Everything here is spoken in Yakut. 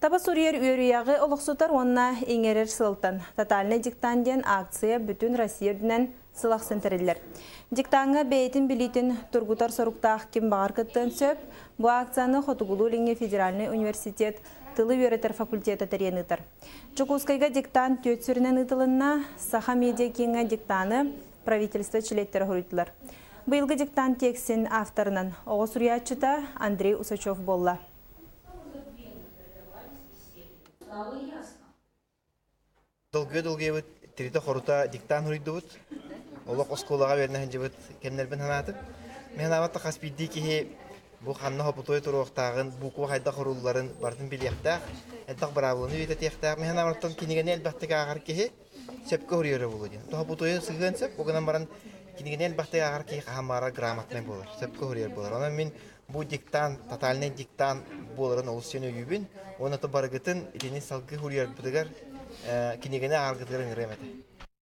Таба суруйар үөрүйэҕи олохсутар уонна иҥэрэр сыалтан «Тотальный диктант» диэн акция бүтүн Россия үрдүнэн сыл ахсын тэриллэр. Диктаҥҥа бэйэтин билиитин тургутар соруктаах ким баҕар кыттыан сөп. Бу акцияны Хотугулуу-Илиҥҥи федеральнай университет тылы үөрэтэр факультета тэрийэн ыытар. Дьокуускайга диктант түөрт сүрүнэн ыытылынна. Саха медиа кииҥҥэ диктаны правительство чилиэттэрэ хоруйдулар. Быйылгы диктант тиэксин авторынан оҕо суруйааччыта Андрей Усачев буолла. Долгуйа-долгуйабыт тиритэ-хорута диктант суруйдубут. Олох оскуолаҕа үөрэнэ сылдьыбыт кэмнэрбин санаатым. Мин санаабат хас биирдии киһи бу ханна хопутуой туруохтааҕын, буква хайдах урулларын барытын билиэхтээх, элбэх быраабыланы үөрэтиэхтээх. Мин санаабар кинигэни элбэхтик ааҕар киһи сөпкө суруйара буолуо диэн. Хопутуойу сыһыан сөп, ол гынан баран кинигэни элбэхтик ааҕар киһи хаһан баҕарар грамотнай буолар, сөпкө суруйар буолар. Онон мин Бу диктант, тотальнай диктант буоларын олус син өйүүбүн. Уонна то барыгытын итини салгыы суруйарбытыгар, кинигэни ааҕаргытыгар ыҥырыам этэ.